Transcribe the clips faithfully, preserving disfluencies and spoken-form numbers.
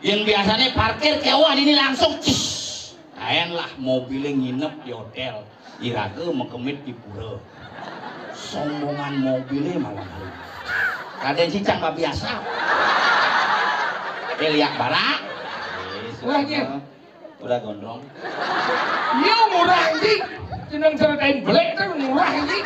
Yén biasané parkir kéweh, dini langsung ces. Laén lah mobilé nginep di hotél. Iraga makemit di pura. Sombongan mobilé malam hari. Kadén cicang babiasa. Éh, liak barak. Éh, Wah, iya. Udah gondrong. Iya, murah, anjing. Jeneng ceritain belék tuh murah, anjing.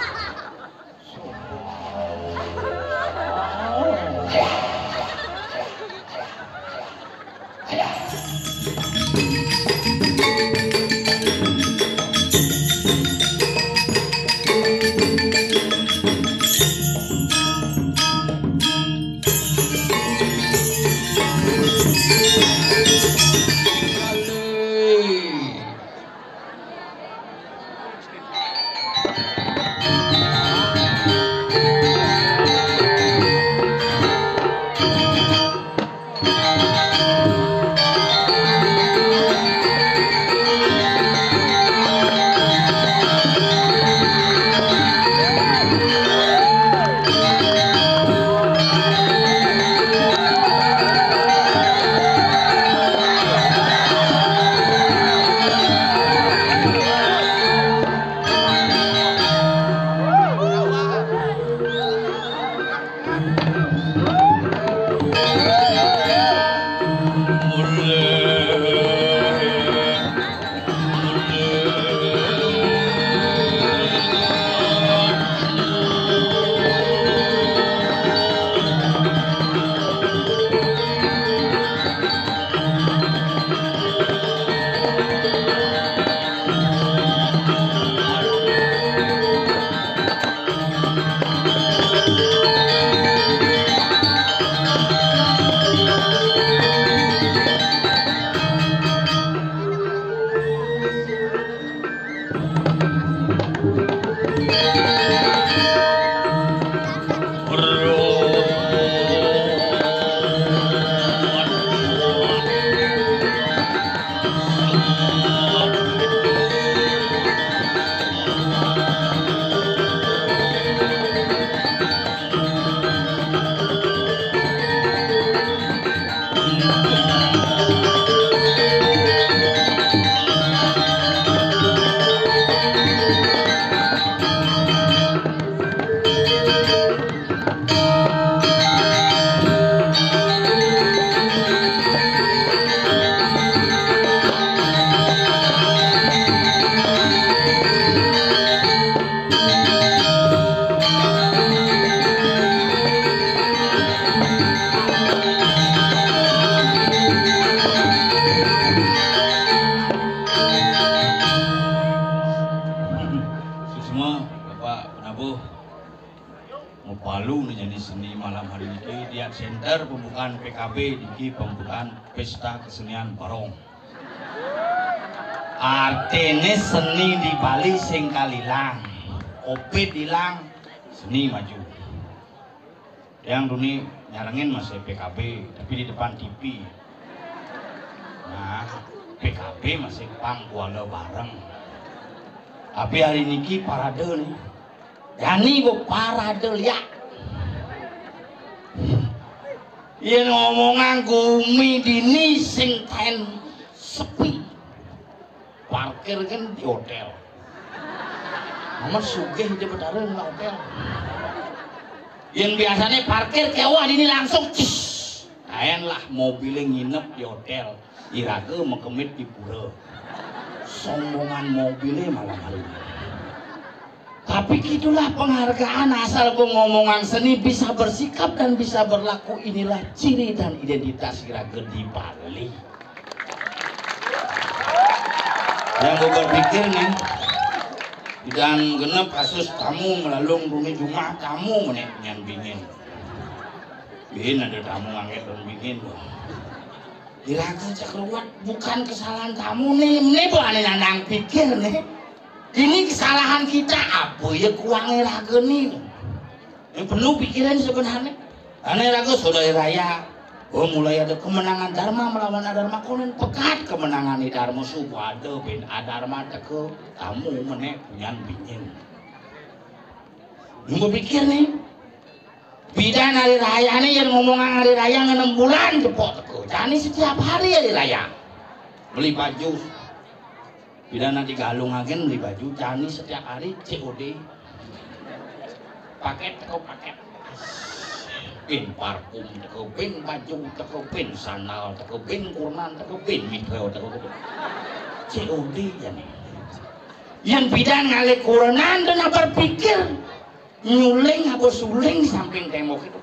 Suksma, Bapak Penabuh. Mapalu né jani seni malam hari niki di Art Center pembukaan P K B niki pembukaan Pesta Kesenian Barong. Artiné seni di Bali sing kalilang, covid ilang, seni maju. Yang duni nyarengin masih P K B, tapi di depan T V. Nah, P K B masih pang kuala bareng. Tapi hari niki parade nih. Jani gua parade liak. Yén ngomongan gumi dini sing taén sepi. Parkir kan di hotél. Amat sugih di Betara nggak hotél. Yén biasané parkir kéweh dini langsung ces. Laén lah mobilé nginep di hotél. Iraga makemit di pura. Sombongan mobilé malam hari. Tapi gitulah penghargaan asal gua ngomongan seni bisa bersikap dan bisa berlaku inilah ciri dan identitas iraga di Bali. Yang gua berpikir nih, dan genep kasus tamu melalung duni jumah tamu menék nyan bingin. Bin ada tamu ngangkat daun bingin. Iraga cak ruwet, bukan kesalahan tamu nih, nih bu ané nyandang pikir nih. Ini kesalahan kita apa ya kuangnya raga nih. Yang perlu pikiran sebenarnya. Ané raga saudara raya. Oh, mulai ada kemenangan Dharma melawan Adharma, konon pekat kemenangan di Dharma suba ada bin Adharma teka tamu menék punyan bingin. Yang berpikir nih, Pidan hari rayané, yén ngomongan hari raya ngenem bulan jepok teka. Jani setiap hari hari raya. Beli baju. Pidan nak digalungaken beli baju, jani setiap hari C O D. Paket teka paket. Bin parfum teka, bin baju teka, bin sandal teka, bin kurnan teka, bin mitra teka. C O D jani. Yén pidan ngalih kurenan, dina berpikir nyuling apa suling samping tembok itu.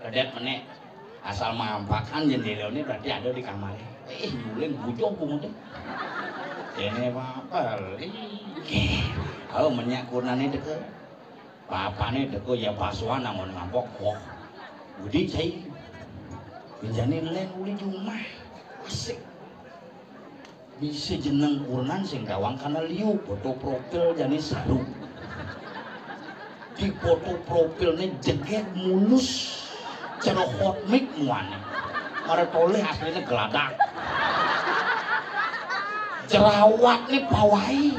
Redet menék, asal mampakan jendélané berarti ada di kamaré. Eh, nyuling bujung punguté. Kéné apa? Kalau menyak kurenané teka. Bapané teka ya pasuan angon ngampok kok. Budi cai. Bénjani lén uli jumah. Asik. Bisa jeneng kurenan sing gawang kana liu, foto profil jani saru. Di foto profilné jegég mulus, cara hot mix muané. Mara tolih asliné geladak. Jerawatné pawai.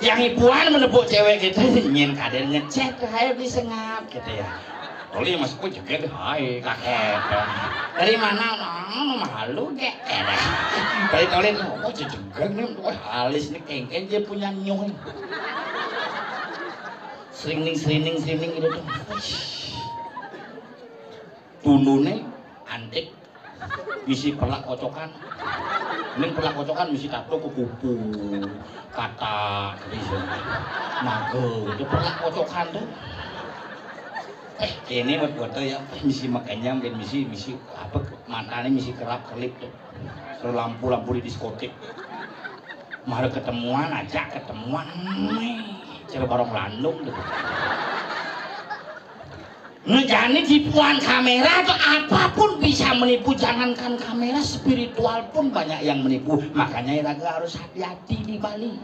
Yang ibuan menepuk cewek gitu, nyén kadén ngechat, "Hai, beli sengap," gitu ya. Tolih masuk pun jegég, "Hai, kakek." "Dari mana?" "Oh, malu, Gek." Dari tolih, "Oh, jegég nih, oh, halis nih, kengkeng dia punya nyuy." Sering ning, sering ning, sering ning gitu tuh. Tunduné antik, misi pelak kocokan. Ning pelak kocokan misi tato ke kupu, kata, gitu. Naga, gitu, pelak kocokan tuh. Eh, ini buat foto ya, misi makanya mungkin misi, misi apa, matané misi kerap kelip tuh. Terus lampu-lampu di diskotik. Mara ketemuan, ajak ketemuan. Cara barong landung tuh. Nah, jani tipuan kamera tuh apapun bisa menipu, jangankan kamera, spiritual pun banyak yang menipu. Makanya iraga harus hati-hati di Bali.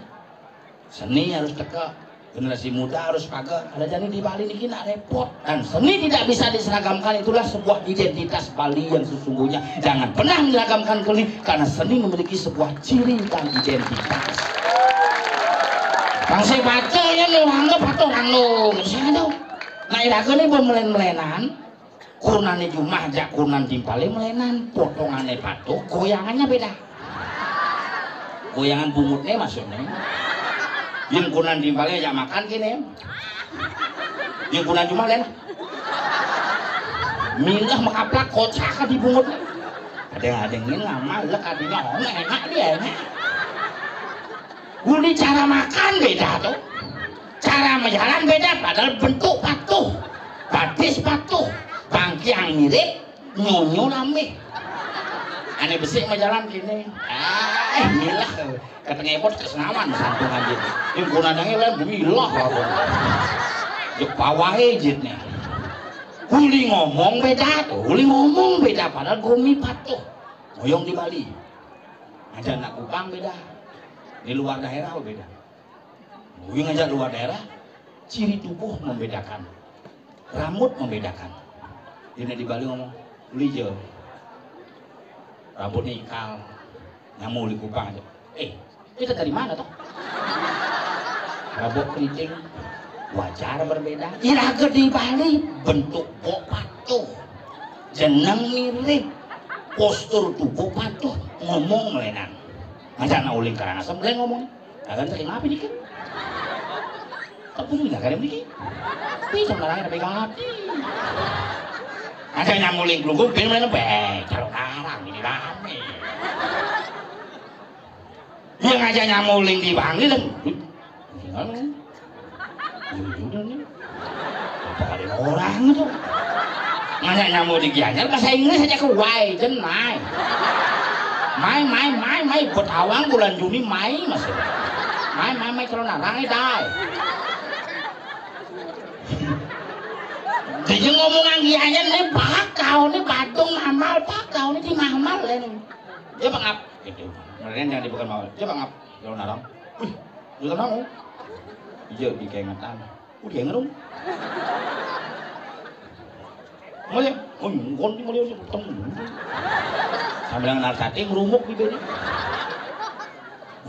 Seni harus teka, generasi muda harus paga. Ada jani di Bali niki nak repot. Dan seni tidak bisa diseragamkan, itulah sebuah identitas Bali yang sesungguhnya. Jangan pernah menyeragamkan seni, karena seni memiliki sebuah ciri dan identitas. Bangsa baca ya, nurangga patuh rangga. Sini tuh. Nah, iraga nih bermelen-melenan. Kurenané jumah jak kurenan timpalé melenan, potongané patuh, goyangannya beda. Goyangan bungutné maksudnya. Yén kurenan timpalé jak makan kéné. Yén kurenan jumah lain. Milah makaplak kocak di bungutné. Ada yang ada yang ngamal lek adina, oh, enak dia enak. Uli cara makan beda tuh. Cara majalan beda, padahal bentuk patuh. Batis patuh. Bangkiang mirip, nyonyo lambih. Ané besik majalan kéné. Ah, eh, milah. Ketengepot kesenaman santungan gitu. Yang guna dange lain bumi lah apa. Ya pawai jitné. Uli ngomong beda tuh, uli ngomong beda, padahal gumi patuh. Moyong di Bali. Ngajak anak Kupang beda. Di luar daerah beda. Uli ngajak luar daerah, ciri tubuh membedakan. Rambut membedakan. Dina di Bali ngomong, "Uli je. Rambutnya ikal." Nyamuk uli Kupang aja. "Eh, kita dari mana toh?" Rambut keriting, wajar berbeda. Iraga di Bali, bentuk bok patuh. Jeneng mirip, postur tubuh patuh, ngomong melenan. Ngajak nak uling Karangasem, lain ngomong. Dagang teh kenapa niki? Tapi punya kadang niki. Tapi sama lain tapi ganti. Ada nyamuk ling glunggung, bin mana bae, kalau karang ini rame. Yang aja nyamuk ling di Bangli dan. Iya juga nih. Apa ada orang itu? Ngajak nyamuk di Gianyar, bahasa Inggris aja ke why, jen mai. Mai, mai, mai, mai, buat awang bulan Juni mai masih. Mai, mai, mai, kalau narang itu, ai. Dia ngomongan Gianyar nih bakau, nih Badung mamal bakau, nih di mamal, nih. Dia pengap, gitu. Kemudian yang dibukan mamal, dia pengap, kalau narang. Wih, lu tenang, oh. Iya, di keingetan. Udah ngerung. Mulai, oh, ngonti mulai, oh, temu. Sambil ngenar sate, ngerumuk di bini.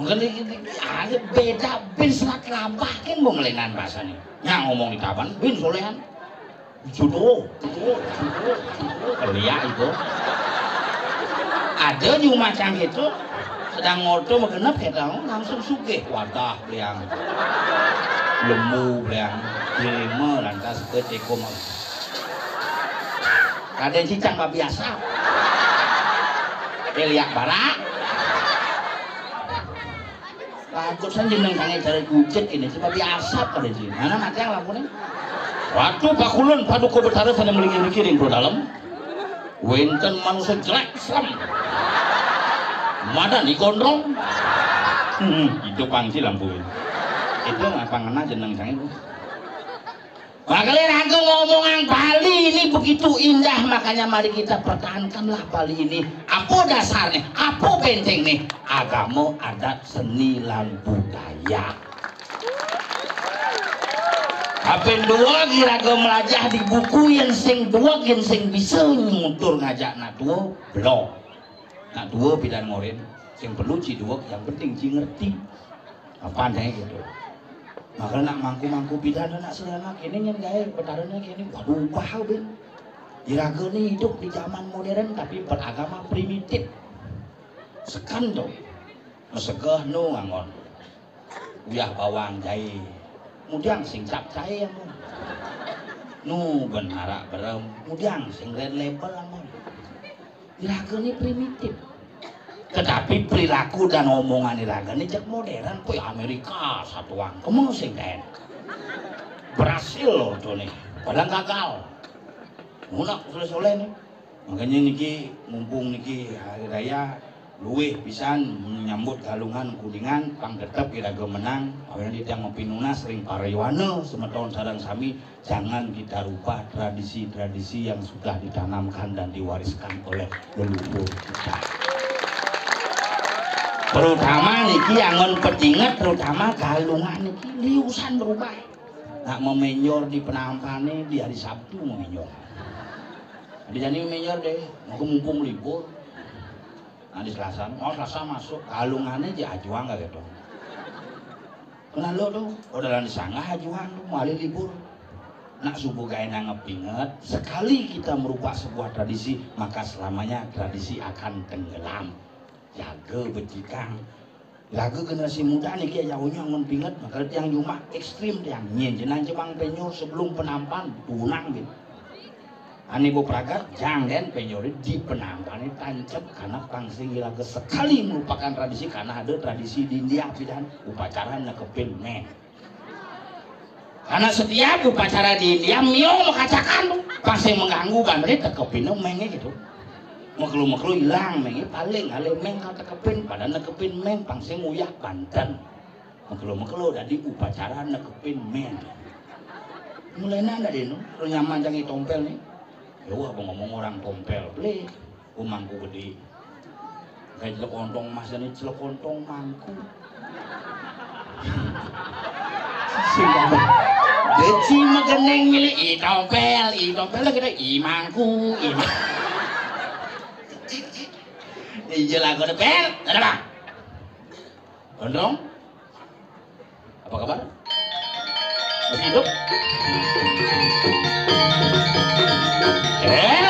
Mungkin ini, ini, ada beda, bin serat labah, kan mau ngelenan bahasanya. Yang ngomong di Taban, bin solehan. Judo, judo, judo, judo. Keliak itu. Ada di rumah cang itu, sedang ngoto magenep kita, langsung sugih. Wadah beliang. Lembu beliang. Dilima lantas ke teko mau. Kadén cicang babi asap. Keliak barak. Takut saja jeneng kangge cari kucit ini, sebab asap pada sini. Mana mati yang lampunya? Waktu pakulun paduka betara pada melingin kiring pro dalam. Wenten manusia jelek, sem. Madan di gondrong. Hmm, itu pangci lampu. Itu apa ngena jeneng kangge? Makanya raga ngomongan Bali ini begitu indah, makanya mari kita pertahankanlah Bali ini. Apa dasarnya? Apa benteng nih? Agama, adat, seni, lan budaya. Kaping dua, iraga melajah di buku, yang sing dua, yang sing bisa nyutur ngajak nak tua, belum. Nak tua pidan ngorin, sing perlu ci dua, yang penting ci ngerti. Apa nih gitu. Maka nak mangku-mangku pidan nak sederhana kini yang gaya petarana kini, waduh, ubah bin. Iraga ni hidup di zaman modern tapi beragama primitif. Sekan tu. Mesegah nu angon. Uyah bawang jahe. Mudiang sing capcay amun. Nu ben arak berem. Mudiang sing red label amun. Iraga ni primitif. Tetapi perilaku dan omongan iraga ni cek modern. Koi Amerika satuang. Kemu sing kain. Berhasil loh tu ni. Padahal gagal. Munak soleh-soleh ni. Makanya niki, mumpung niki hari raya, luwih pisan menyambut Galungan Kuningan, pang tetep iraga menang, awéna titiang mapinunas ring para yowana semeton sareng sami, jangan kita rubah tradisi-tradisi yang sudah ditanamkan dan diwariskan oleh leluhur kita. Terutama niki anggon petinget, terutama Galungan niki liusan berubah. Nak mamenjor di penampané di hari Sabtu mamenjor. Ada jani mamenjor deh, maka mumpung libur. Nah, di Selasa, mau Selasa masuk, Galungané aja ajuang gak gitu. Kenal lo tuh, udah lani sanggah ajuang tuh, mali libur. Nak subuh gaéna ngepinget, sekali kita merubah sebuah tradisi, maka selamanya tradisi akan tenggelam. Jaga becikang. Laga generasi muda niki jauhnya ngon pinget, maka tiang jumah ekstrim tiang. Nyen jenang jemang penyor sebelum penampan, tunang gitu. Ane bo pragat, jang den penyor di penampan tancep karena pangsing laga sekali melupakan tradisi, karena ada tradisi di India pidan upacara nekepin men. Karena setiap upacara di India, miong makacakan tuh, pasti mengganggu banten, tekepin mengnya gitu. Mekelu-mekelu hilang mengnya, paling ale meng kalau tekepin, pada nekepin meng, pasti nguyah banten. Mekelu-mekelu dari upacara nekepin meng. Mulai nanda deh, no? Kalau nyaman jangan tompel nih. Ya wah, ngomong orang tompel, beli. Umangku gede. Kayak celok ontong mas ini celok ontong mangku. Sumpah. Beci megening milih i tompel, i tompel lagi deh i mangku, i mangku. Iya lah, gue pel, ada bang. Ontong? Apa kabar? Masih hidup? Eh?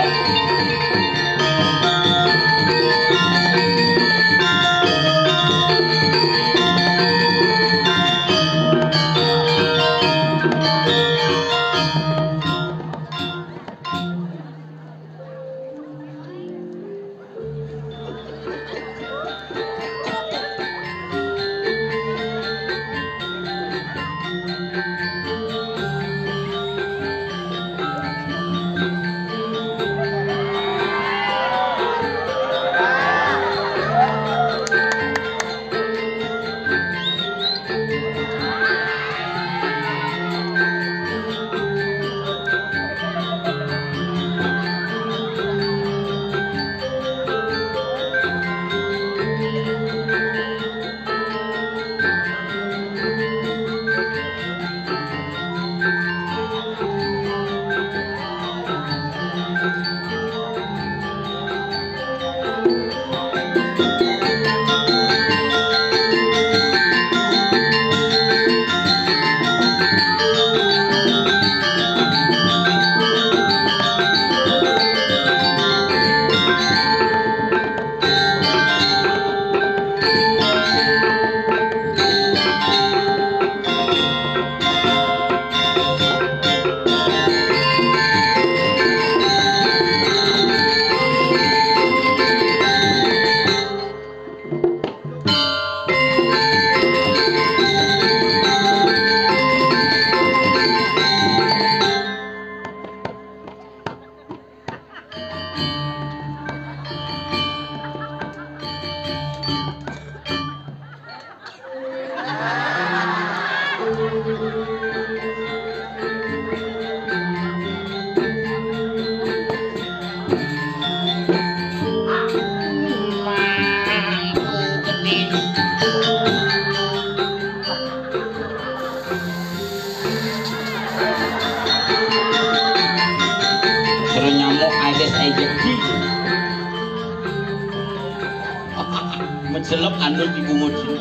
Selep andut ibu nguci.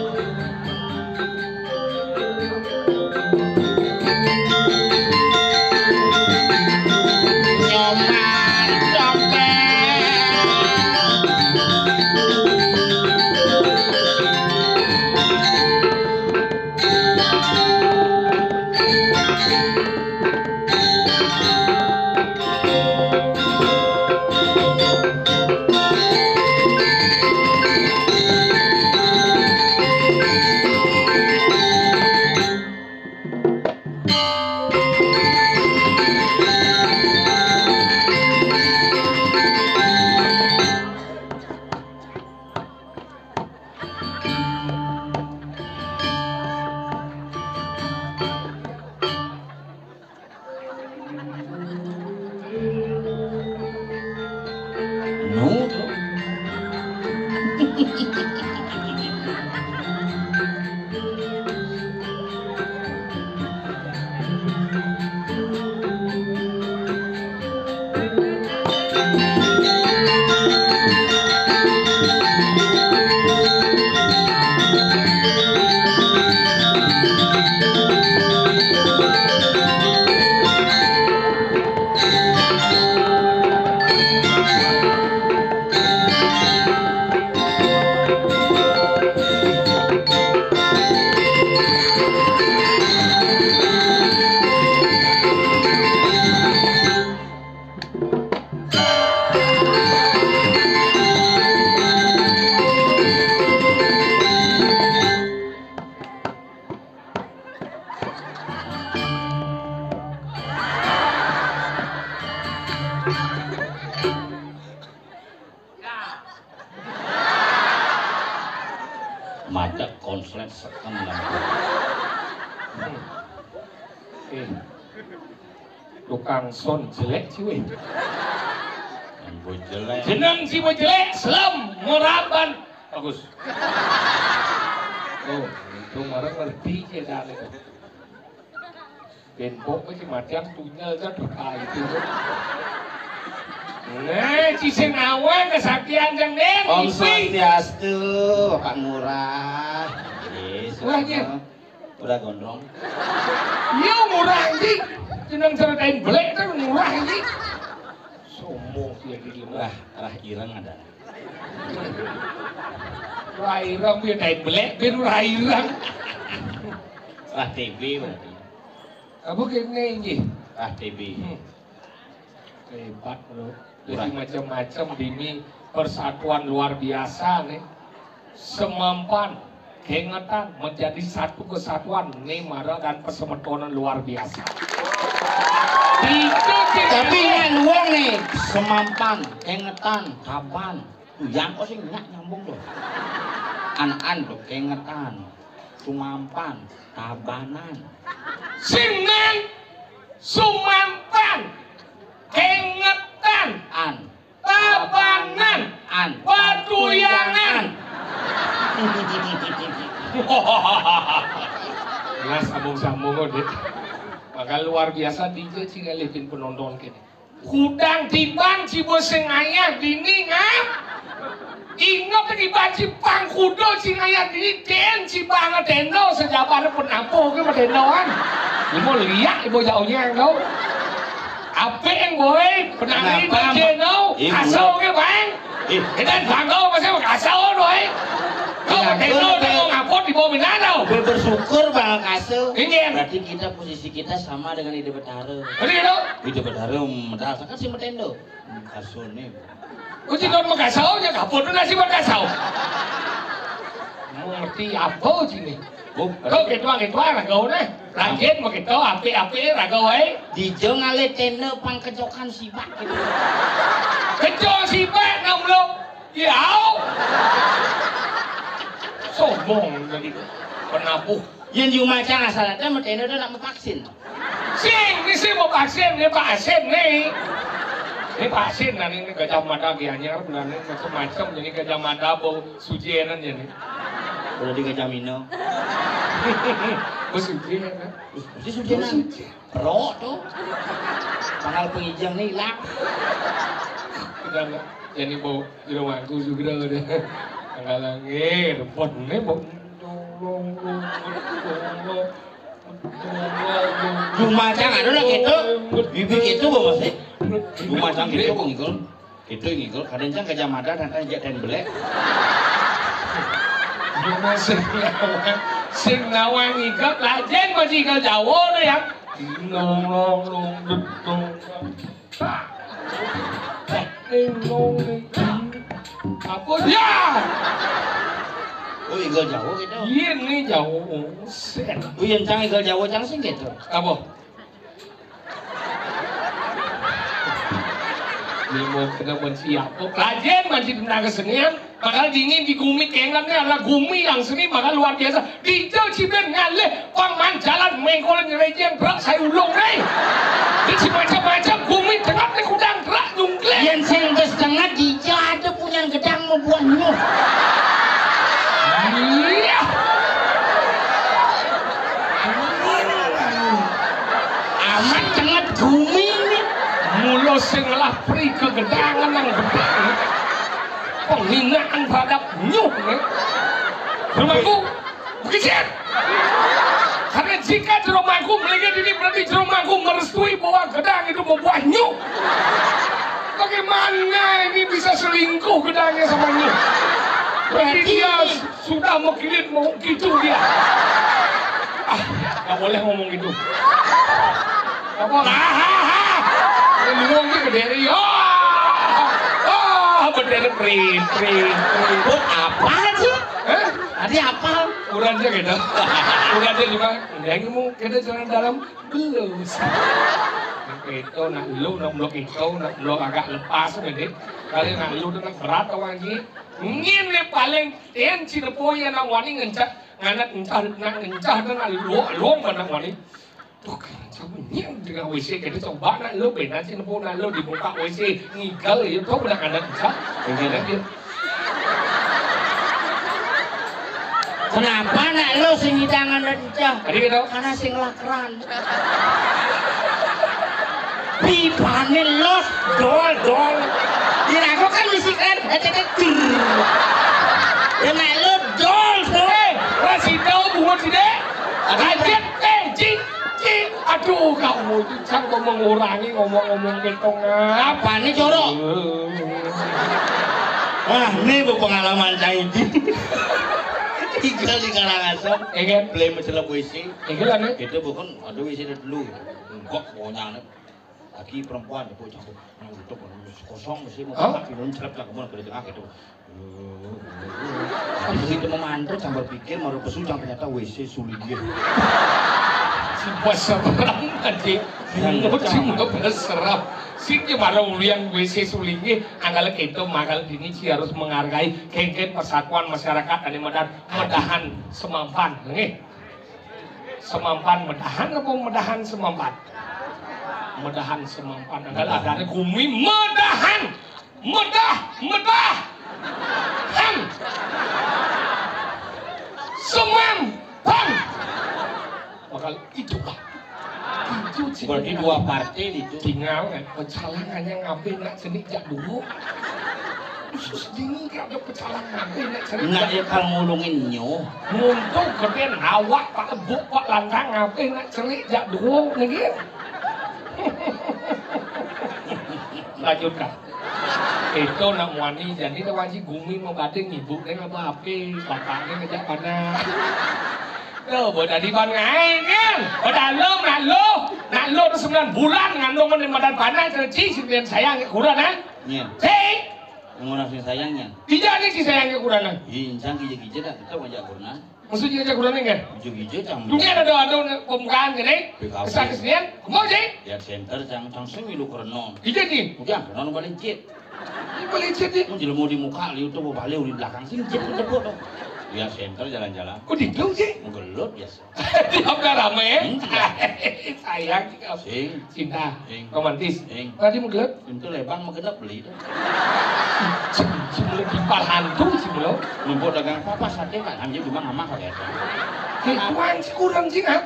Nyoman dompet. Macet konslet seken lah. Eh, tukang son jelek sih weh. Yang gue jelek. Jeneng si jelek, selem, ngeraban. Bagus. Oh, itu marang ngerti ya dari. Benpok wis matiang tunyel kan berkah itu. Nah, cisin awang kesaktian jeng den. Om Swastiastu, Pak Ngurah. Wah, iya. Udah gondrong. Iya, murah iki. Jeneng ceritain belek kan murah iki. Sombong dia gitu. Wah, arah ireng ada. Wah, ireng dia tain belek, ben wah ireng. Wah, T B berarti. Apa kene iki? Ah, T B. Hmm. Hebat, Bro. Jadi macam-macam dini persatuan luar biasa nih. Semampan, kengetan menjadi satu kesatuan nih mara dan persemetonan luar biasa. Tapi ngan wong nih semampan, kengetan, taban. Tuh yang kok sing nyak nyambung tuh. An-an tuh kengetan, sumampan, tabanan. Sing nang sumampan, kengetan, an, tabanan, an, patuyangan. Nah, sambung-sambung kok, Dik. Maka luar biasa D J sing ngalih penonton kene. Kudang tiban cibo sing ayah dini ngap. Inget tiban cipang kudo sing ayah dini den cipang deno sejabane penapuh ke medendoan. Ibu liak ibu jauhnya yang tahu. Apa yang boy penari deno kasau ke bang. Kita bangga masih kasau boy. Kau deno deno ngapot di bawah minano. Bersyukur bang kasau. Iya. Berarti kita posisi kita sama dengan Ide Betara. Betul. Ide Betara medal kan si metendo. Kasone. Uji kon makasau ya kapundhut nasi makasau. Ngerti apa uji ne? Kok ketua-ketua ragaone? Langit makita, api-api raga wae. Dija ngalih tenda pangkecokan sibak gitu. Kecok sibak ngamlok. Ya. Sombong jadi penabuh. Yen diumacang asal ada metene udah nak mevaksin. Sing, ini sih mau vaksin, ini vaksin nih. Ini vaksin dan ini Gajah Mada gianyar bulan ini macam-macam jadi Gajah Mada bau sujenan jadi. Udah di Gajah Mino. Bau sujenan. Mesti sujenan. Perok tuh. Tanggal pengijang nih hilang. Udah enggak. Jadi bau di rumahku juga udah. Anggalane, rempone, Bu. Rumah cang anu lah gitu. Bibi gitu, Bu, masih. Rumah cang gitu, Bu, ngikul. Gitu, ngikul. Kadang cang kacamata, dan cang jak dan belek. Sing nawang, sing nawang ngikut, lajen masih ke Jawa, ya. Nong, nong, nong, nong. Apa ya? Oh, Igal Jawa gitu. Iya, ini Jawa. Set. Oh, yang cang Igal Jawa, cang sing gitu. Apa? Ini mau kena benci apa? Kajian masih tentang kesenian. Bakal dingin di gumi, kengan nih ala gumi yang seni bakal luar biasa. Di Ciben ngalih pangman jalan mengkol ngerejeng brak saya ulung nih. Di macam-macam gumi tengah nih kudang brak jungkle. Yen sing wis tengah dija ada punya gedang mau buah nyuh. Iya. Amat cenget gumi ini. Mulo sing ngelah pri kegedangan nang gedang. Penghinaan terhadap nyuh, ya. Rumahku, kecil. Karena jika rumahku melihat ini, berarti rumahku merestui bahwa gedang itu membuah nyuh. Bagaimana ini bisa selingkuh gedangnya sama nyuh? Berarti dia sudah mikirin mau gitu dia. Ah, nggak boleh ngomong gitu. Apa? Ah, ah, ah. Ini ngomong gitu dari. Ah, ah, bener, prit, prit, prit. Buat apa sih? Hah? Tadi apa? Kurang aja gitu. Kurang aja cuma, dia ngomong kita jalan dalam belum. Itu nak lu, nak blok itu, nak blok agak lepas, Dek. Kali nak lu tu nak berat awak ni. Ngin ni paling ten, si depo ya nak wani ngencah, nganak ngencah, nak ngencah tu nak lu, lu mana wani. Tuh kan, sama ni dengan W C kita coba nak lu, benda si depo nak lu di muka W C ngigal ya, tu nak nganak ngencah. Kenapa nak lu sing hidangan dan cah? Tadi gitu. Karena sing lakran. Pipane los, dol, dol. Dirago kan mesti kan, eh, cek, cek, dur. Ya, nek lu dol, dol. Eh, kasih tahu bungut sini. Lanjut, eh, cik, cik. Aduh, kamu itu kan mau mengurangi ngomong-ngomong gitu, ngap. Apa nih, Coro? Wah, ini pengalaman saya ini. Tinggal di Karangasem. Iya kan? Beli mencelep W C. Iya kan, eh? Itu bukan, aduh, W C dulu. Enggak, pokoknya, lagi perempuan, ibu campur. Yang itu kosong, mesti mau. Hah? Pakai minum, celep, cangkeman ke tengah gitu. Tapi begitu memantu, campur pikir, maru pesu, cang ternyata W C sulinggih. Si bos serem tadi. Bingung, si bos serem. Si gimana ulian W C sulinggih, anggal kita, makal dini, si harus menghargai kengken persatuan masyarakat, ane medan, medahan semampan, nggih. Semampan medahan apa medahan semampan? Medahan semampan. Anggal adane gumi medahan. Medah, medah. Han. Semampan. Makal itulah. Itu sih. Berarti dua partai itu. Tinggal kan, pecalang hanya ngambil nak cenik jak dulu. Khusus dini gak ada pecalang ngambil nak cenik. Nak jak ya kalau ngulungin nyo. Mumpung gede nawak, Pak Ebuk, Pak Lantang, ngambil nak cenik jak dulu, nih. Lanjutkan. Itu nak muani, jadi tu wajib gumi mau bading ibu, dia ngapa api, bapak dia ngejak panas. Yo, buat tadi ban ngai kan? Pada lo, nak lo, nak lo tu sembilan bulan ngandung ni madan panas, cik, sembilan sayang kurang, ha? Iya. Cik. Yang orang sing sayangnya. Tidak ada sih sayangnya kurang, ha? Iya, insan kija-kija dah, kita ngajak kurang. Maksudnya ngajak kurang kan? Kija-kija campur. Dunia ada, ada pembukaan kan, eh? P K B. Kesan kesenian, mau, cik? Ya, center, cang, cang sing milu kurang. Iya, cik. Udah, kurang balik, cik. Ini boleh jadi. Mun jelema di muka liu tu balik di belakang sini, cek jebot tu. Ya, center jalan-jalan. Oh, di belakang sih? Menggelut biasa. Di apa rame? Enggak. Sayang sih kau. Sing. Cinta. Sing. Romantis. Sing. Tadi menggelut? Pintu lebang menggenap beli tu. Cing, cing, lebih pal hantu sih, bro. Numpuk dagang apa, sate, Pak? Ambil cuma ngamak, Pak, ya. Hei, tuan sih kurang sih, ha?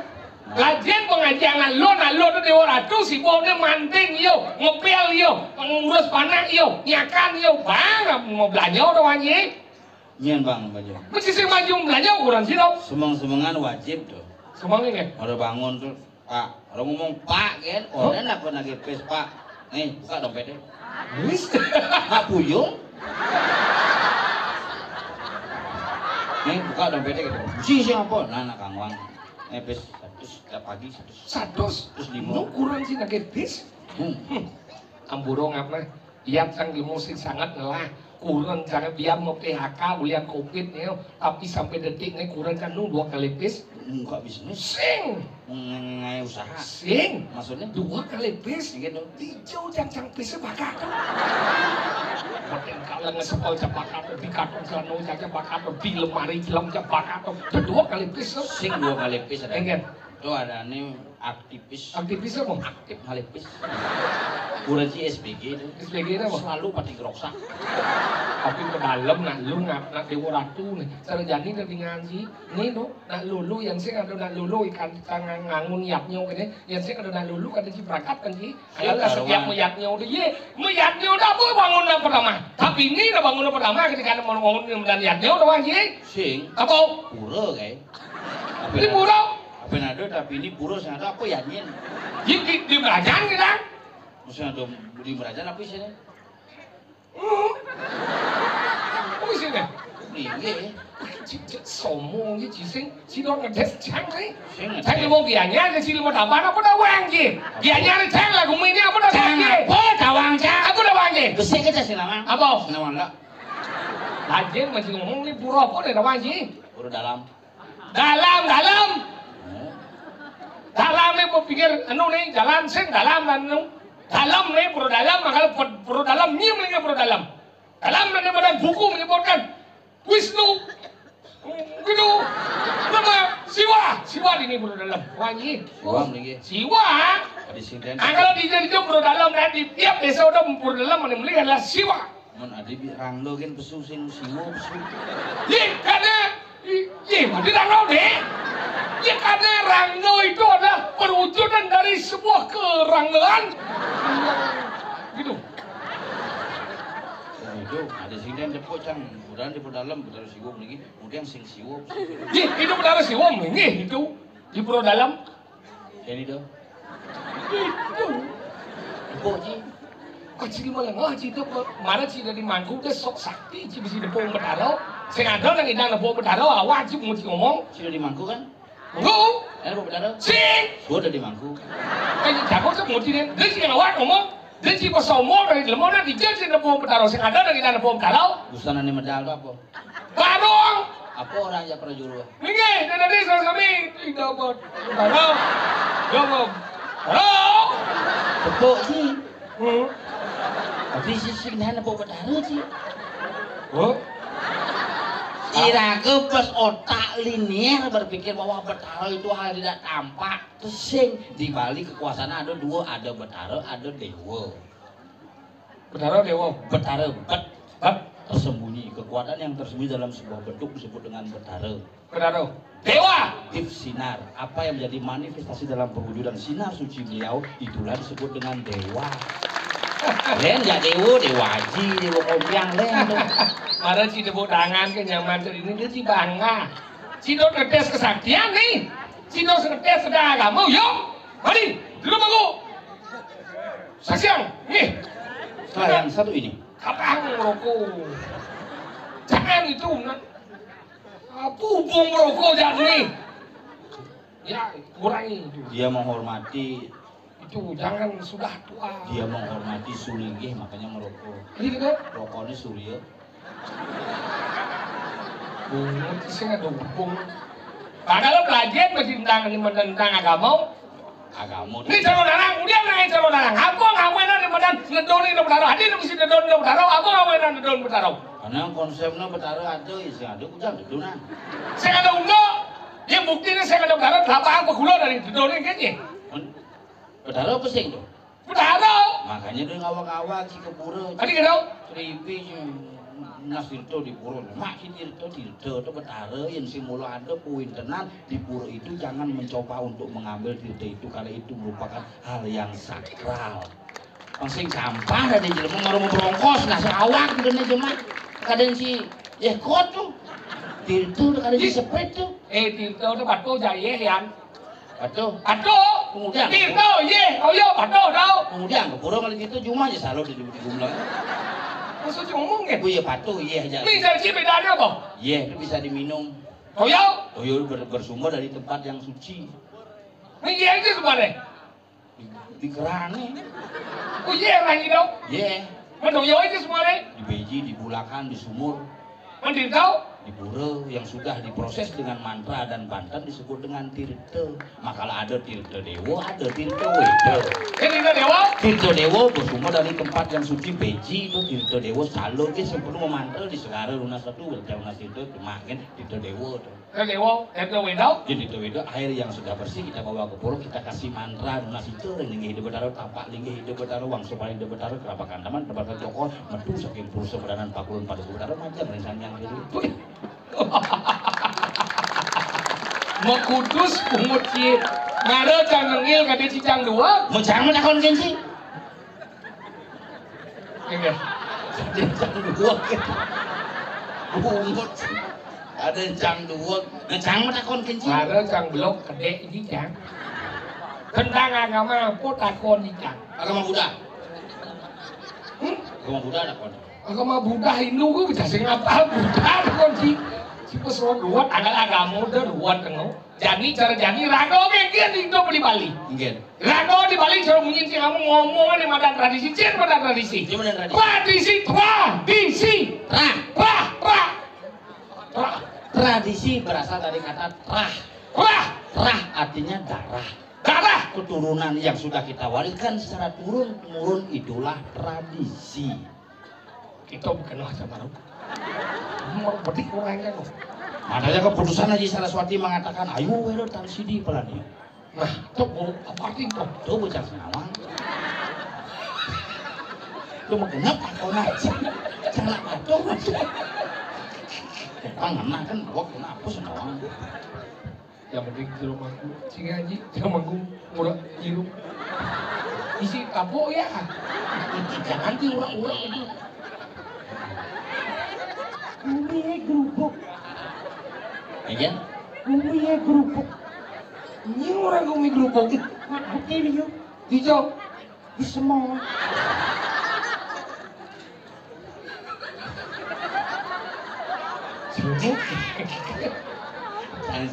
Lajen pengajian lo, nak lo tu Dewa Ratu, si bau ni manting yo, ngepel yo, ngurus panak yo, nyakan yo, bang, mau belanja orang wani. Nyén, Bang, baju. Mesti sing maju belanja ukuran sih, tau. Semeng-semengan wajib tuh. Semeng ini. Orang bangun tuh, Pak. Orang ngomong, "Pak," kan? Orang apa nagih pis, Pak? Nih, buka dompetnya. Wis. Mak puyung. Nih, buka dompetnya gitu. Sing, sing apa? Nah, nak kangwang. Nih, pis seratus, tiap pagi seratus. Seratus? Terus lima. Lu kurang sih nagih pis? Hmm. Hmm. Amburo ngapa? Yat sang limo sing sanget ngelah. Kurang jangan biar mau P H K ulian covid nih, tapi sampai detik nih kurang kan nu dua kali pis. Enggak bisnis. Sing. Ngai usaha. Sing. Maksudnya? Dua kali pis. Gitu. Dijau jang-jang pis bakat. Makin kalau ngesepel jam bakat, di karton celana jam bakat, di lemari jelam jam bakat. Dua kali pis. Sing dua kali pis ada. Enggak. Tuh ada nih aktivis. Aktivis apa? Aktif halipis. Kurang si S B G itu. S B G itu apa? Selalu pati geroksak. Tapi pedalem nak lu ngap nak Dewa Ratu nih. Sarjani dari ngaji. Nih no, nak lulu yang sing ada nak lulu ikan tangan ngangun yapnya kene. Yang sing ada nak lulu kada ciprakat kan ji. Ayo lah, setiap meyatnya udah ye, meyatnya udah apa bangunan pertama. Tapi ini udah bangunan pertama ketika ada mau bangun dan yatnya udah wajib. Sing. Apa? Pura kayak. Ini pura. Apa yang ada, tapi ini pura sing ada apa ya, Nyin? Di, di, di Merajan kita. Maksudnya ada di Merajan apa isinya? Hmm. Apa isinya? Iya. Cik, cik, sombong ji, cik, sing, cik, dok ngedes, cang, sing. Sing ngedes. Saya mau bianya ada cik, mau tambah apa dah wang ji? Bianya ada cang lah, gumi ini apa dah wang ji? Apa dah wang, cang? Apa dah wang ji? Gesek aja sih nama. Apa? Nama enggak? Lajeng masih ngomong ni pura apa dah wang ji? Pura dalam. Dalam, dalam. Dalam ni berpikir anu ni jalan sing dalam anu. Dalam ni pura dalam, kalau pura dalam ni mendingan pura dalam. Dalam ni badan buku menyebutkan Wisnu, gitu. Nama Siwa, Siwa di ni pura dalam. Wangi. Siwa mendingan. Siwa. Ada sing dan. Ah, kalau di jadi pura dalam dan di tiap desa udah pura dalam mana mendingan adalah Siwa. Mun adi bi rangda gén pesu sing siwa pesu. Yé, karena, yé, mesti rangda deh. Yé, karena rangda itu adalah perwujudan dari sebuah kerangdaan. Gitu. Nah, itu ada sing dan tepuk cang, udah di dalam, udah siwa lagi, kemudian sing siwa. Yé, itu benar siwa, nggih itu. Di Pura Dalam. Ini tuh. Itu. Tepuk ji. Kok jadi malah ngaji tuh, mana sih dari mangku ke sok sakti sih bisa tepuk Betara. Sing ada nang idang tepuk Betara, awak sih mau ngomong. Sing dari mangku kan? Nggo. Ada tepuk Betara? Sing. Sudah di mangku. Kayak jago tuh mau sih dia sih awak ngomong. Dia sih pas sombong dari lemona dijak sih tepuk Betara. Sing ada nang idang tepuk Betara. Busana ini medal tuh apa? Barong. Apa orang ya perjuru? Nggih, dadi sami tidak buat. Barong. Ya, Bang. Barong. Tepuk ji. Hmm. Tapi sisi nana bawa Betara ji. Oh. Iraga pas otak linier berpikir bahwa Betara itu hal tidak tampak. Terus sing di balik kekuasaan ada dua, ada Betara, ada Dewa. Betara Dewa. Betara, bet, bet, tersembunyi. Kekuatan yang tersembunyi dalam sebuah bentuk disebut dengan Betara. Betara. Dewa. Deep sinar. Apa yang menjadi manifestasi dalam perwujudan sinar suci beliau, itulah disebut dengan Dewa. Lain ya Dewa, Dewa Haji, Dewa Kompiang, lain tuh. Mara si tepuk tangan ke nyaman tadi ini, dia si bangga. Si dot ngetes kesaktian nih. Si dot ngetes sedang agama, yuk. Mari, dulu mangku. Saksian, nih. Nah, yang satu ini. Kapan ngerokok? Jangan itu, nah. Apa hubung ngerokok jangan nih? Ya, kurangi itu. Dia menghormati. Itu jangan sudah tua. Dia menghormati sulinggih, makanya merokok. Ini kan? Rokoknya surya. Bungut sing ada hubung. Padahal pelajaran masih tentang ini tentang agama. Agama. Ini calon anak, dia nanya calon anak. Apa ngawenan di badan ngedoni di Betara? Hadir mesti ngedoni di Betara. Apa ngawenan ngedoni Betara? Karena konsepnya Betara ada, ya sing ada kujang dedonan. Sing ada unduk. Yang buktinya sing ada Betara, telapak apa gula dari ngedoni kayaknya. Betara apa sing tuh? Betara. Makanya dia ngawak-ngawak si ke pura. Tadi kira? Seripi si Nas Tirta di pura. Mak si Tirta, Tirta itu Betara yang si mula ada kuintenan di pura itu jangan mencoba untuk mengambil Tirta itu karena itu merupakan hal yang sakral. Pang sing sampah dari jelema mau brongkos, nah si awak gitu nih cuma kadang si Yéh, kot to. Tirta to kadén disebut to. Eh, Tirta to patuh jak yéh, Yan. Patuh. Patuh. Kemudian. Tirta, yéh, toya, patuh to. Kemudian, ka pura ngalih Tirta jumah ja salah di, di gumlang. Maksud ngomong kan? Oh iya, patuh, yéh ja. Ini jadi bedané apa? Yéh, itu bisa diminum. Toya? Toya ber-, bersumber dari tempat yang suci. Ini yéh aja sebenarnya. Di, di kerané. Oh, yéh, orang itu. Yéh. Mana toya aja sebenarnya? Di béji, di bulakan, di sumur. Mana Tirta? Di pura yang sudah diproses dengan mantra dan banten disebut dengan tirta. Makalah ada Tirta Déwa, ada Tirta Wéda. Ini Tirta Déwa? Tirta Déwa bersumber dari tempat yang suci, béji to, Tirta Déwa salah gén sing perlu memantra di segara lunas satu, lunas itu, cuma kan Tirta Déwa to. Tirta Déwa, Tirta Wéda? Yén Tirta Wéda, air yang sudah bersih kita bawa ke pura, kita kasih mantra, nunas ita ring linggih Ida Betara, tapak linggih Ida Betara, wangsa paling Ida Betara, kerabakan taman, kerabakan cokor, metu saking pura semedanan pakulun pada Ida Betara, majeng ring Sang Hyang Dewa. Makudus pungut ci. Mara cang nengil kadén cicang dua. Mecang matakon kénci. Inggih. Ada cang duweg. Bungut. Ada cang duweg. Nah, cang matakon kénci. Ada cang belog kedék iki, Cang. Tentang agama apa takon iki, Cang? Agama Buddha. Hmm? Agama Buddha takon. Agama Buddha Hindu ku bisa sing apa Buddha takon si. Si pesuan luwat, anggal agama udah luwat tengok. Jani, cara jani, raga gén, gén hidup di Bali. Nggih. Raga di Bali, cara munyi sing kamu ngomong nih madan tradisi, cén madan tradisi. Di mana tradisi? Tradisi, tradisi. Trah. Trah, trah. Trah. Tradisi berasal dari kata trah. Trah. Trah artinya darah. Darah. Keturunan yang sudah kita wariskan secara turun-temurun itulah tradisi. Kita bukan wah sama. Mau petik orang kan. Makanya keputusan Haji Saraswati mengatakan, "Ayo, wéro tang sidi pelani." Nah, itu mau apa arti itu? Itu bocah Senawang. Itu mau kenapa kau nak? Jangan patuh. Orang ngena kan, gua kenapa Senawang? Yang penting jero mangku. Sing ngaji, jero mangku. Ora nyirup. Isi kapok ya. Jangan diurak-urak itu. Gumi ya gerubuk. Iya? Gumi ya gerubuk. Ini orang gumi gerubuk. Nggak ngerti nih, yuk. Hijau. Di semua.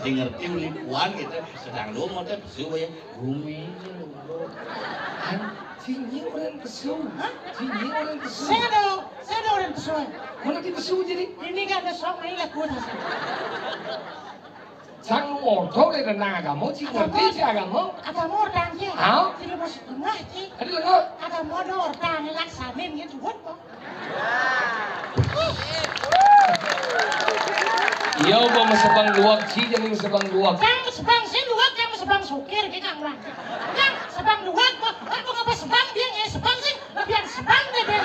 Sing ngerti uli puan gitu, sedang lu mau teh pesu ya, gumi. Sing orang pesu, hah? Sing orang pesu. Saya ada, saya ada orang pesu. Mana di pesu jadi? Ini kan ada sama ini laku. Sang orto le tentang agama, ci ngerti ci agama. Agama orang ci. Hah? Tidak masuk tengah ci. Ada lengah. Agama ada orang laksanin gitu buat kok. Iya, apa mesebang duweg, ci, jani mesebang duweg. Kang mesebang sing duweg, kang mesebang sukir, ki kang urang. Kang sebang duweg, kok, kok ngapa sebang dia, ya sebang sing, lebihan sebang deh dia.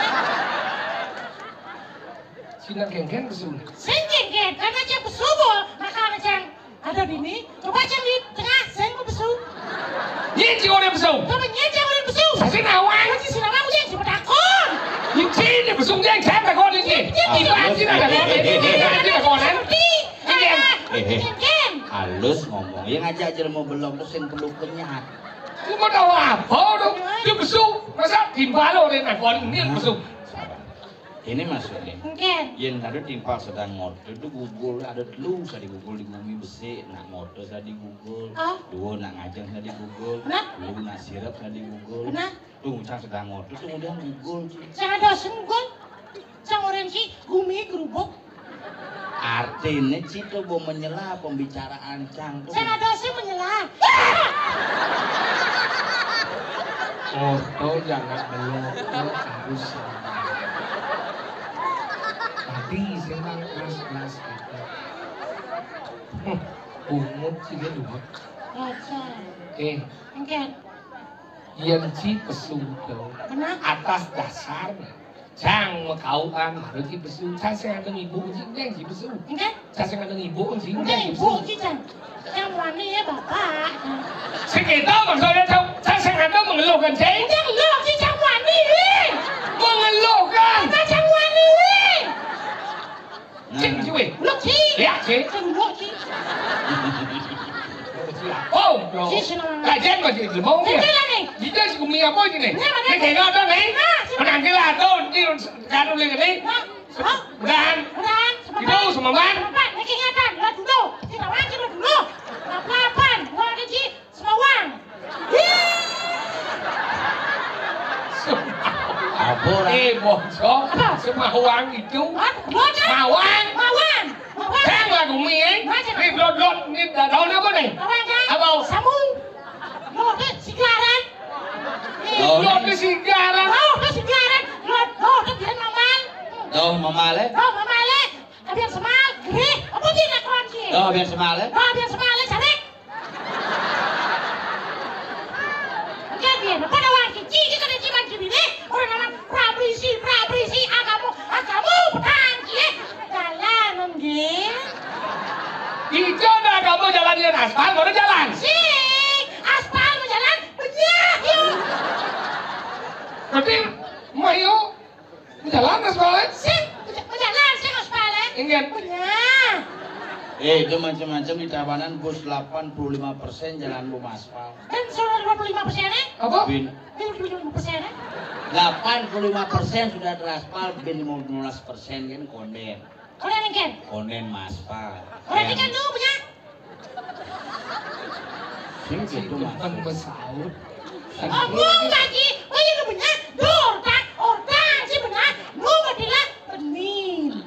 Sina genggen pesu. Sing genggen, karena cang pesu, Bu. Makanya cang ada di ini. Coba cang di tengah, sing mau pesu. Nyé cing orang pesu. Coba nyé cang orang pesu. Sing nawang. Coba cing sing nawang, udah coba takon. Nyé cing pesu, nyé cang takon ini. Nyé cing. Ini lagi ada takon ini. Ini lagi ada takon. Seperti. Eh, eh. Genggen. Halus ngomong. Ya ngajak jelema belum terus yang perlu kenyat. Cuma tahu apa dong? Dia pesu. Masa timpal orang takon ini pesu. Ini maksudnya. Nggih. Yén ada timpal sedang ngotot, itu gugul, ada telu sadi gugul di gumi besik, nak ngotot sadi gugul, ah, dua nak ngajeng sadi gugul, nah, telu nak sirep sadi gugul. Nah. Tuh, ngucang sedang ngotot, tuh udah gugul. Sing ada sing gugul. Sing orang si gumi gerubuk. Artinya, ci, to bo menyela pembicaraan cang to. Sing ada sing menyela. Foto jangan belum harus sabar. Tadi senang keras-keras gitu. Huh, bungut sih dia dua. Aja. Eh. Enggak. Yén ci pesu to. Benar. Atas dasar cang makaukan, baru ci pesu. Cang sing ada ibu ci, cang ci pesu. Enggak. Cang sing ada ibu ci, enggak, cang ci ibu pesu. Ci, cang. Cang wani ya, Bapak. Sing kita maksudnya, cang, cang sing ada mengeluhkan, cang. Enggak, enggak, ci, cang wani. Mengeluhkan. Enggak, cang wani. Nah, cing nah. Ciwe. Luk, ci. Ya, ci. Cing luk, ci. Oh, no. Ci, sing. Kajen masih lemong ya. Ini lah nih. Kita si kumi apa ini nih? Ini mana? Ini kayak apa nih? Nah, si. Menang kita tuh, ini kado lagi nih. Nah, hah? Dan. Dan. Itu sama Bang. Sama Bang. Ini kenyataan. Lo dulu. Kita wajib lo dulu. Apa-apaan? Lo ada, ci. Semawang. Ih. Apa orang? Eh, bocor. Apa? Semawang itu. Hah? Bocor? Mawang. Mawang. Mawang. Yang lagu mi, eh? Macam. Ini blot-blot, ini da-, daun apa nih? Mawang, kan? Apa? Samu. Blot, eh, sigaran. Eh. Daun. Blot, eh, sigaran. Blot, eh, sigaran. Blot, blot, eh, biar mamal. Daun mamal, eh? Daun mamal, eh. Abian semal, gerih. Apa sih nak kawan sih? Daun abian semal, eh? Daun abian semal, eh, cari. Enggak, biar apa ada wong cici, kita ada ciman cibi nih. Orang nama prabrisi, prabrisi, agamu, agamu, petang, cie. Jalan, nggih. Ijo dah kamu jalan dengan aspal, baru jalan. Sing, aspal mau jalan, benyah, yuk. Berarti, mayo, jalan aspal, eh? Sing, beja-, bejalan, sing aspal, eh? Ingat. Punya. Eh, itu macam-macam di Tabanan, bus delapan puluh lima persen jalan belum aspal. Dan sudah dua puluh lima persen, eh? Apa? Bin. Ini dua puluh lima persen, eh? Delapan puluh lima persen sudah teraspal, bin lima belas persen kan konden. Konden, kan? Konden maspal. Berarti kan lu punya? Sing gitu, Mas. Tentang besaut. Ngomong lagi, oh iya, lu punya? Duh, ortak, ortak, sih benar. Lu berarti lah, benin.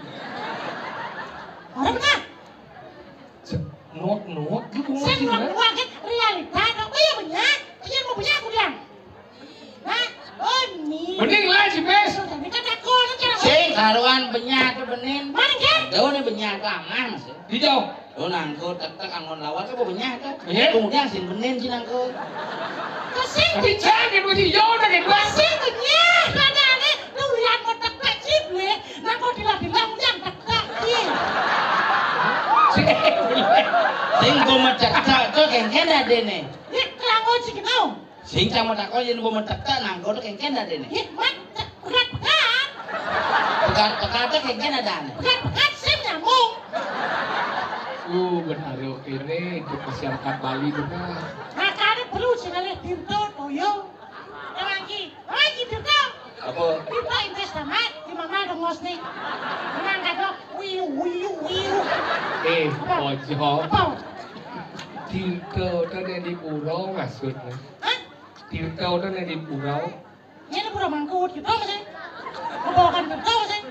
Orang benar. Nuak-nuak gitu. Sing nuak-nuak, kan? Realita, dong. Oh iya, punya? Iya, mau punya aku bilang. Hah? Benin. Benin lah, si Bes. Tuh, tapi kan aku, kan, cara. Sing, karuan benyah tuh benin. Mana, kan? Tuh, nih benyah tuh aman, Mas. Hijau. Lo nangkut, tek-tek, anggon lawar, kan benyah, kan? Iya. Kemudian sing benin, sing nangkut. Kasih. Tapi jangan gitu, sih. Yo, udah gitu. Kasih benyah, mana nih? Lu yang mau tek-tek, sih, gue. Nangkut, dila-dila, yang tek-tek, sih. Sing gue mau tek-tek, tuh, kengken ada nih. Ya, kelangun sih, kenal. Sing cang mau takon, yen gue mau tek-tek, nangkut, tuh, kengken ada nih. Ya, mat, berat, berat. Pekat-pekat, tuh, kengken ada nih. Berat, berat, sing nyambung. Uh, benar, oke, nih, untuk masyarakat Bali, benar. Makanya perlu sekali pintu, toyo. Lagi, lagi, pintu. Apa? Pintu Inggris tamat, di mana dong, Mas, nih? Menang, kagak? Wiu, wiu, wiu. Eh, apa? Ojo. Apa? Tirta udah di pura maksudnya. Hah? Tirta udah di pura. Ini ada pura mangkut, gitu, Mas, eh? Kebawakan, gitu, Mas, eh?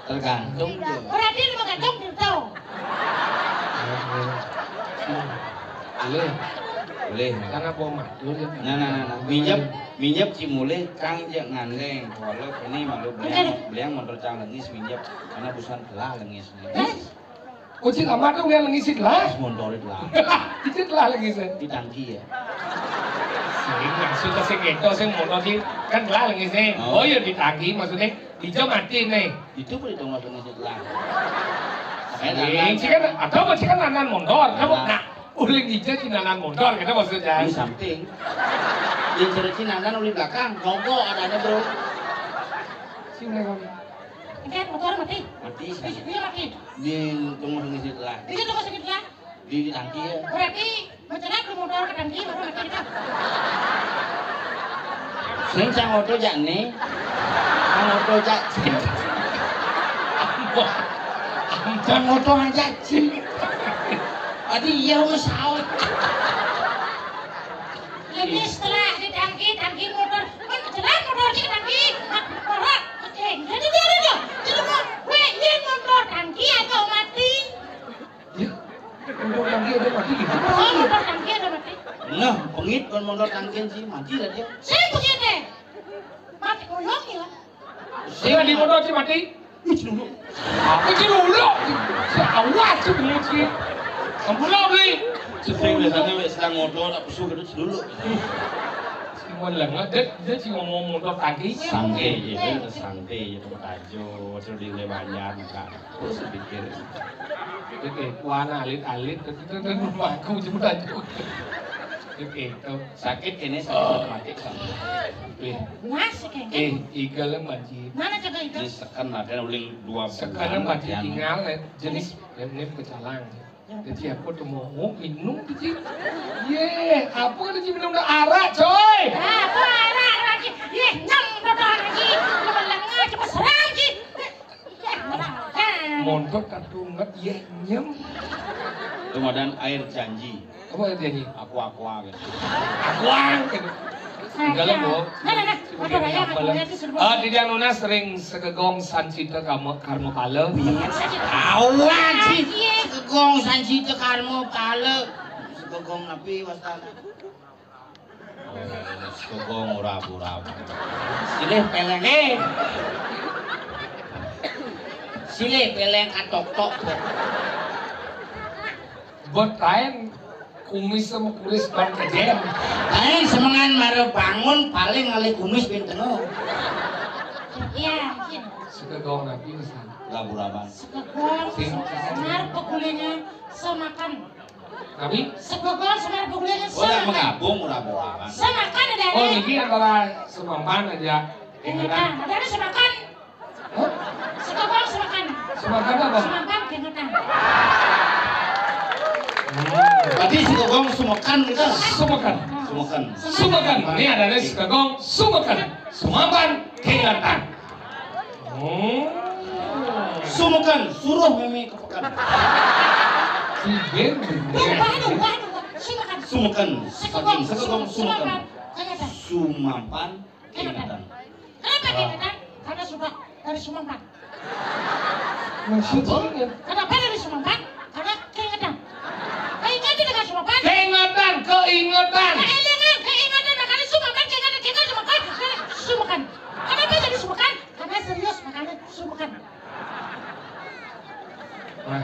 Tergantung, Jo. Berarti ini menggantung, gitu. Boleh. Boleh. Karena bawa matur, ya. Nah, nah, nah, nah. Minjep, minjep, ci mulih, cang, jek ngandeng. Walau ini malu beliang, beliang motor cang lengis, minjep. Karena busan telah lengis, nih. Eh? Oh, cing amat dong yang ngisi lah. Montorit lah. Icit lah lagi sih. Di tangki ya. Sing maksudnya sing itu sing motor sing kan lah lagi sih. Oh. Oh ya di tangki maksudnya ijo mati nih. Itu pun itu maksudnya ngisi lah. Sing sih kan atau masih kan nanan motor. Kamu nah uling ijo di nanan motor kita maksudnya. Di samping. Di cerita nanan uling belakang. Nogo adanya bro. Sing lagi. Engke motor mati. Mati, sih. Iya, mati. Di tunggu sini lah. Iya, tunggu sini lah. Di, di tangki ya. Berarti mencerat ke motor ke tangki baru mati kita. Sing cang oto jak ni. Cang oto jak. Cang oto aja sih. Adi iya wis saut. Ini setelah di tangki, tangki motor. Kan jelas motor sih tangki. Motor. Oke, jadi dia ada dia. Jadi mau, weh, ini motor tangki atau mati? Ya, motor tangki ada mati gitu. Oh, motor tangki ada mati. Nah, pengit kon motor tangki sih mati lah dia. Saya pengit deh. Mati koyong ya. Sing di motor sih mati. Ih, celuluk. Apa celuluk? Si awas sih bengong sih. Ampun lah beli. Sing biasanya wis sedang motor tak pesu gitu celuluk. Sing mau lenga, dia, dia sih ngomong motor tangki. Sangke, ya, sangke, ya, tempat aja. Sudah di banyak, enggak. Terus pikir. Oke, kuana alit-alit, terus itu kan rumahku cuma aja. Sakit kéné, sakit. Oh. Mati sama. Wih. Nah, sih, eh, igel, Mbak Ji. Mana coba itu? Ini seken ada uling dua belas. Seken, Mbak Ji, tinggal, eh, jenis ini pecalang. Jadi aku tuh mau, oh, minum, Ji. Ye, apa kata Ji minum dah arak, coy? Ah, apa arak lagi? Ye, nyem dodol lagi. Lu melengah, cepet serang, Ji. Montok katu nget, ye, nyem. Ramadan air janji. Apa air janji? Aqua-aqua gitu. Aqua gitu. Enggak lah, Bu. Nah, nah, nah. Apa raya, apa raya itu seru. Ah, Titiang Nunas ring Segegong Sancita Karma, Karma Pala. Awan sih. Segegong Sancita Karma Pala. Segegong napi wastana? Oh, Segegong ora ora. Silih peleng. Eh. Silih peleng katok-tok. Betaen kumis sama kuris ban kejem. Ae semengan mara bangun paling ngalih kumis ping tengah. Iya, iya. Segegong napi pesan? Ora ora. Segegong, sing semar pegulingan semakan. Napi? Segegong semar pegulingan semakan. Oh, nak menggabung ora ora. Semakan ada. Oh, niki antara semampan aja. Ingetan. Ada semakan. Hah? Segegong semakan. Semakan apa? Semakan keringetan. Hmm. Tadi Segegong semakan gitu. Semakan. Semakan. Semakan. Ini ada nih Segegong semakan. Semakan keringetan. Hmm. Semakan, suruh mimi ke pekan. Si Ben bener. Lupa, lupa, lupa. Semakan. Semakan. Segegong, Segegong semakan. Semakan. Keringetan. Semakan. Keringetan. Kenapa keringetan? Karena sudah dari Sumampan. Maksudnya? Kenapa dari Sumampan? Karena keringetan. Keringetan dengan Sumampan. Keringetan, keingetan. Keelingan, keingetan, makanya Sumampan, keringetan, keringetan, Sumampan. Sumampan. Kenapa jadi Sumampan? Karena serius, makanya Sumampan. Nah,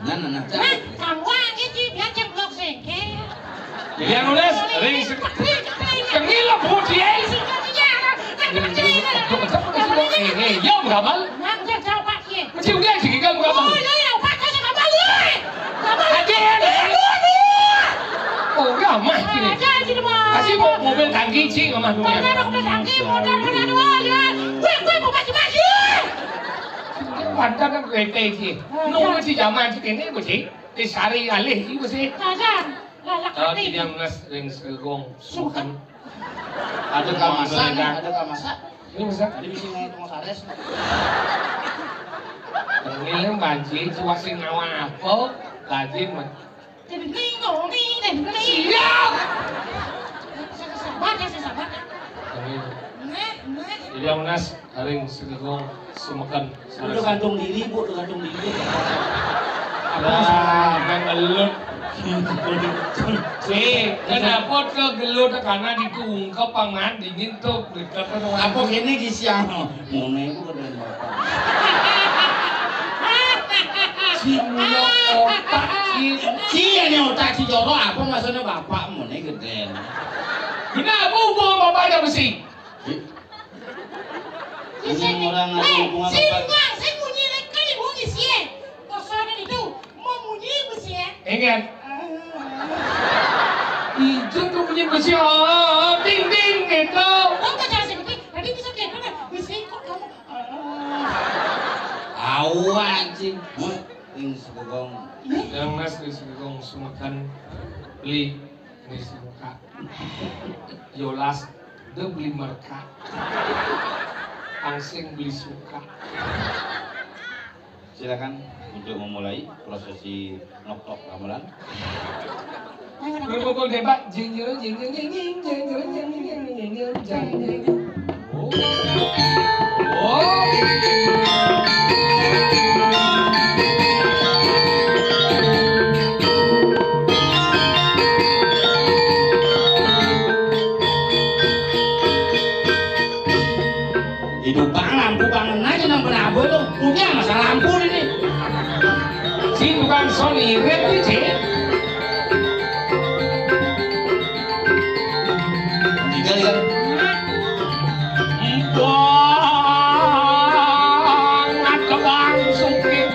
nah, nah. Nah, kamu aja, Ji, biar cemplok sengkeh. Yang nulis, ring se-, kengil lah, Bu, dia. Eh, eh, yo, berapa? Nah, udah jawab, Pak, Ji. Mesti udah, sih, kan, berapa? Oh, iya, iya, Pak, saya nggak balik. Nggak balik. Aja, ya. Eh, lu, lu. Oh, ya, mah, gini. Aja, sini, Pak. Kasih mo-, mobil tangki, Ji, nggak mah, mobil. Karena ada mobil tangki, motor, motor, dua, ya. Gue, gue mau maju-maju. Padahal kan kereta iki. Nunggu di zaman iki kene, Bu, sih. Di sari alih iki, Bu, sih. Saja, lalak. Oh, ati. Tiang nunas ring Segegong. Sukan. Ada kamasa, ada kamasa. Ini bisa. Ada bisa naik rumah sares. Ini banci, cuma sing nawa apa? Lagi, Mas. Jadi ningo, nih, nih, nih. Siap. Saya sabar, ya, saya sabar. Amin. Nah, nah. Jadi, yang nunas, ring Segegong sumeken. Udah gantung diri, Bu, udah gantung diri. Apa masalah? Nah, kan gelut. Eh, kenapa ke gelut? Karena ditungkep pangan dingin tuh, gelut apa tuh? Apa gini di siang? Ngono iku gedén bapak. Sing punya otak, sing. Sing ada otak, sing jorok, apa maksudnya bapak ngono gedén? Kenapa hubungan bapak ada besi? Ini orang ada hubungan bapak. Sing, sing munyi lek kan ibu ngisi. Kosongan itu. Mau munyi besi ya? Enggak. Itu tuh bunyi besi, oh, ding, ding, gitu. Oh, kok jangan sedikit. Tadi bisa kayak mana? Besi kok kamu? Awa, anjing. Ning Segegong. Yang nunas ning Segegong sumeken beli ning Segegong. Yolas, de beli merka. Angsing beli suka. Silakan untuk memulai prosesi noktok gamelan. Berpukul tembak, jing, jing, jing. Oh. Oh. Itu bang lampu bangun aja nang berabot tuh. Punya masalah lampu ini. Si tukang son irit nih, Cik. Tiga, tiga. Banget kebang sukit.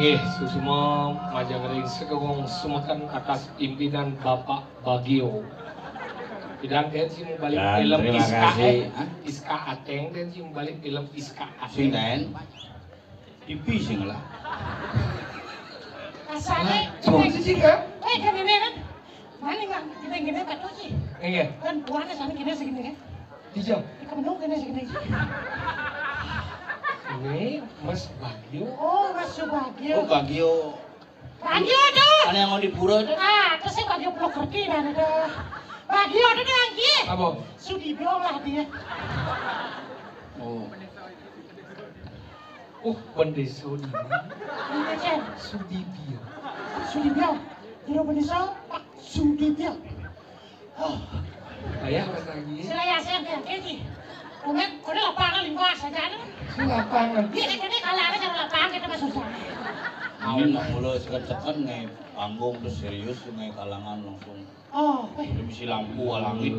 Inggih, susuma majeng ring Segung Sumeken atas pimpinan Bapak Bagio. Pidang den sing balik film Iska, eh, Iska Ateng, den sing balik film Iska Ateng. Sing den? Pipi sing lah. Asale. Nah, coba sih, kan? Eh, kan ini kan. Mana nggak? Kita gini betul sih. Iya. Kan buahnya sana gini segini kan. Iya. Di Kemenung gini segini. Ini Mas Bagio. Oh, Mas Subagio. Oh, Bagio. Bagio tuh. Ada yang mau di pura tuh. Ah, terus saya Bagio belum ngerti dah tuh. Bagio tuh dia lagi. Apa? Sudibyo lah dia. Oh. Oh, Bendesa Lima. Iya, Cen. Sudibyo. Sudibyo. Jero Bendesa, Pak Sudibyo. Oh. Ayah, Mas Anggi. Sila ya, Cen, ya, Cen. Komen, kode lapangan lima saja nih. Sing lapangan. Iya, kan, ini kalau ada cara lapangan kita mah susah. Ini nak mula seken-seken nih, panggung tuh serius tuh nih, kalangan langsung. Oh, eh. Udah misi lampu, langit.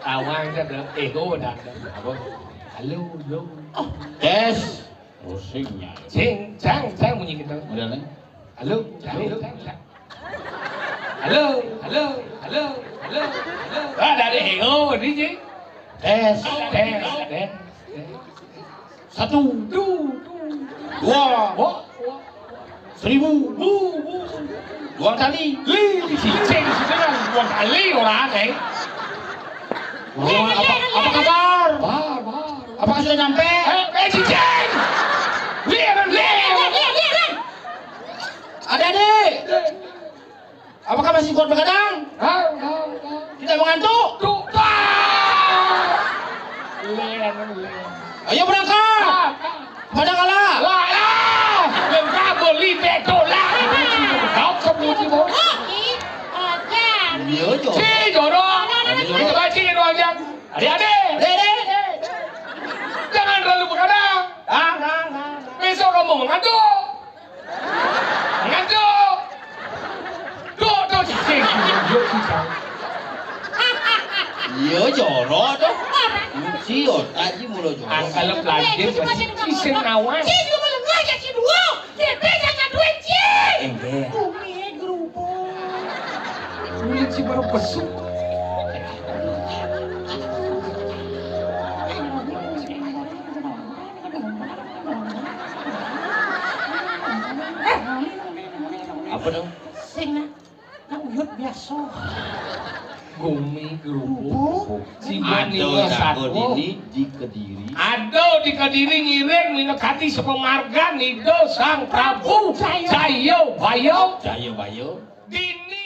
Awang kan dah, eh, oh, dah, dah. Apa? Halo, halo. Oh, tes. Pusingnya. Cing, cang, cang bunyi kita. Udah, nih. Halo, halo, halo, halo. Halo, halo, halo, halo, halo. Ah, dari heo, D J. Tes, tes, tes, tes. Satu. Du, du. Dua. Wa, wa. Seribu. Bu, bu. Dua kali. Li, cicing, si dengan. Dua kali orang, eh. Apa, apa kabar? Bar, bar. Apakah sudah nyampe? Eh, eh, cicing. Lihat, lihat. Adik-adik. Apakah masih kuat begadang? Hau, hau, hau. Tidak mengantuk? Tuh, ah! Len, len. Ayo berangkat. Ah, ah. Pada kalah. Lah, lah. Lengkap beli betul lah. Kau kemudian. Iya, Jo. Si Joro. Kita baca doang, Jang. Adik-adik. Dek, dek. Jangan terlalu begadang. Ah, ah, ah, ah. Besok kamu mengantuk. Ngantuk. Duk, duk, cicing. Duk, cicing. Iya, jorok tuh. Si otak si mula jorok. Angkal pelanjir, masih cicing awan. Si dua melengah, ya, si dua. Dia beda, ya, duit, cing. Enggak. Umi gerubuk. Kulit si baru besuk. Apa dong? Sing, nak. Nak uyut bias. Gumi gerubuk. Ada dago dini di Kediri. Ada di Kediri ngiring minakati sepemarga nida Sang Prabu Jaya Baya. Jaya Baya. Dini